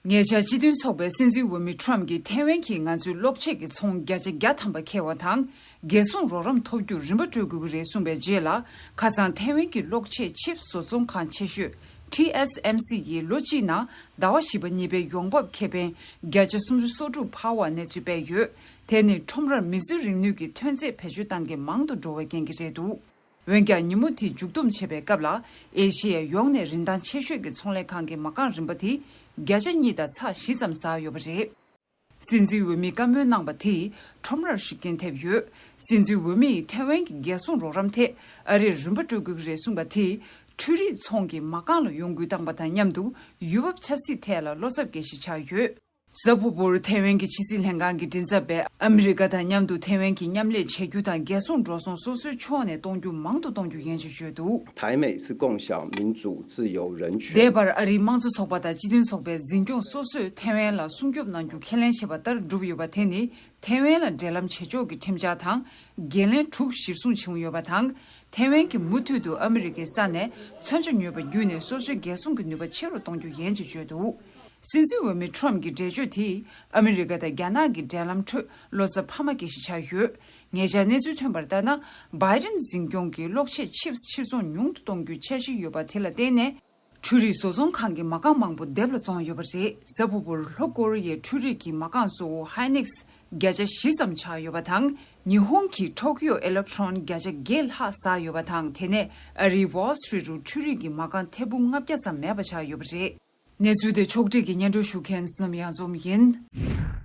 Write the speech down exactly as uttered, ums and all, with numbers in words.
ཉེ་ཆར་སྤྱི་མཐུན་ཚོགས་པའི་སྲིད་འཛིན་འོས་མི་ཁྲོམ་གྱིས་ཐའེ་ཝན་གྱིས་ང་ཚོའི་གློག་ཆས་ཀྱི་ཚོང་བརྒྱ་ཆ་བརྒྱ་ཐམ་པ་འཁེལ་བ་དང་། རྒྱལ་སྲུང་རོགས་རམ་ཐོབ་རྒྱུར་རིན་པ་སྤྲོད་དགོས་ཀྱི་རེད་གསུངས་པའི་རྗེས་ལ། ཁ་སང་ཐའེ་ཝན་གྱི་གློག་ཆས་ཆིབ་བཟོ་ཚོང་ཁང་ཆེ་ཤོས་ཊི་ཨེས་ཨེམ་སི་ཡིས་ལོ་གཅིག་ནང་ཟླ་བ་བཞི་པ་གཉིས་པའི་ཡོང་འབབ་ཁེ་ཕན་བརྒྱ་ཆ་སུམ་ཅུ་སོ་དྲུག་འཕར་བ་གནས་ཚུལ་སྤེལ་ཡོད། དེ་ནི་ཁྲོམ་རར་མིས་བཟོས་རིག་ནུས་ཀྱི་ཐོན་རྫས་བེད་སྤྱོད་བཏང་མཁན་མང་དུ་འགྲོ་བའི་རྐྱེན་གྱིས་རེད་འདུག། འོན་ཀྱང་ཉིན་མོ་དེ་མཇུག་བསྡོམས་བྱེད་པའི་སྐབས་ལ། ཨེ་ཤེ་ཡ་ཡོངས་ནས་རིན་ཐང་ཆེ་ཤོས་ཀྱི་ཚོང་ལས་ཁང་གི་མ་རྐང་རིན་པ་དེ་བརྒྱ་ཆ་གཉིས་དང་ཚེག་བཞི་ཙམ་ཟག་ཡོད་པ་རེད། སྲིད་འཛིན་འོས་མིས་བཀའ་མོལ་གནང་པ་དེས་ཁྲོམ་རར་ཤུགས་རྐྱེན་ཐེབས་ཡོད། སྲིད་འཛིན་འོས་མིས་ཐའེ་ཝན་གྱི་རྒྱལ་སྲུང་རོགས་རམ་ཐད་ཨ་རིར་རིན་པ་སྤྲོད་དགོས་ཀྱི་རེད་གསུངས་པ་དེས་འཕྲུལ་རིག་ཚོང་གི་མ་རྐང་ལ་ཡོང་སྒོ་བཏང་པ་དང་མཉམ་དུ་ཡུལ་བབ་ཆབ་སྲིད་ཐད་ལ་བློ་འཚབ་སྐྱེ་གཞི་ཆགས་ཡོད། གཟའ་ཕུར་བུར་ཐའེ་ཝན་གྱི་ཕྱི་སྲིད་ལྷན་ཁང་གི་མགྲིན་ཚབ་པས་ཨ་མི་རི་ཀ་དང་མཉམ་དུ་ཐའེ་ཝན་གྱི་མཉམ་ལས་བྱེད་རྒྱུ་དང་རྒྱལ་སྲུང་འགྲོ་སོང་སོ་སོའི་ཕྱོགས་ནས་གཏོང་རྒྱུ་མང་དུ་གཏོང་རྒྱུ་ཡིན་ཞེས་བརྗོད་འདུག། 台美是共享民主、自由、人权。 འདས་པར་ཨ་རིའི་དམངས་གཙོ་ཚོགས་པ་དང་སྤྱི་མཐུན་ཚོགས་པའི་འཛིན་སྐྱོང་སོ་སོས་ཐའེ་ཝན་ལ་སྲུང་སྐྱོབ་གནང་རྒྱུ་ཁས་ལེན་བྱས་པ་ལྟར་བསྒྲུབས་ཡོད་པ་དེ་ནི། ཐའེ་ཝན་ལ་འབྲེལ་ལམ་བྱེད་ཕྱོགས་ཀྱི་ཁྲིམས་འཆར་དང་འགན་ལེན་དྲུག་གཞིར་བཟུང་བྱུང་ཡོད་པ་དང་། ཐའེ་ཝན་གྱིས་མུ་མཐུད་དུ་ཨ་མི་རི་ཀའི་ས་ནས་མཚོན་ཆ་ཉོས་པ་བརྒྱུད་ནས་སོ་སོའི་རྒྱལ་སྲུང་གི་ནུས་པ་ཆེ་རུ་གཏོང་རྒྱུ་ཡིན་ཞེས་བརྗོད་འདུག། སྲིད་འཛིན་འོས་མི་ཁྲོམ་གྱི་འགྲེལ་བརྗོད་དེས་ཨ་མི་རི་ཀ་དང་རྒྱ་ནག་གི་འབྲེལ་ལམ་ཁྲོད་བློ་འཚབ་འཕར་མ་སྐྱེ་གཞི་ཆགས་ཡོད། ཉེ་ཆར་གནས་ཚུལ་ཐོན་པར་ལྟར་ན། བྷའི་ཌེན་འཛིན་སྐྱོང་གིས་གློག་ཆས་ཆིབས་ཕྱིར་ཚོང་ཉུང་དུ་གཏོང་རྒྱུའི་འཆར་གཞི་ཡོད་པ་དེ་ལ་བརྟེན་ནས། འཕྲུལ་རིག་བཟོ་ཚོང་ཁང་གི་མ་རྐང་མང་པོ་སྡེབ་ལ་བཙོངས་ཡོད་པ་རེད། གཟའ་ཕུར་བུར་ལྷོ་ཀོ་རི་ཡའི་འཕྲུལ་རིག་གི་མ་རྐང་གཙོ་བོ་ཧའི་ནིག་སི་བརྒྱ་ཆ་བཞི་ཙམ་ཆག་ཡོད་པ་དང་། ཉི་ཧོང་གིས་ཊོ་ཀི་ཡོ་ཨེ་ལེག་ཊོན་བརྒྱ་ཆ་བརྒྱད་ལྷག་ཟ་ཡོད་པ་དང་། དེ་ནས་ཨ་རིའི་ཝོལ་སི་ཊི་རིཊ་རུ་འཕྲུལ་རིག་གི་མ་རྐང་ཐེར་འབུམ་ལྔ་བརྒྱ་ཙམ་མེད་པ་ཆགས་ཡོད་པ་རེད། གནས་ཚུལ་དེ་ཕྱོགས་སྒྲིག་གིས་སྙན་སྒྲོན་ཞུ་མཁན་བསོད་ནམས་གཡང་འཛོམས་ཡིན།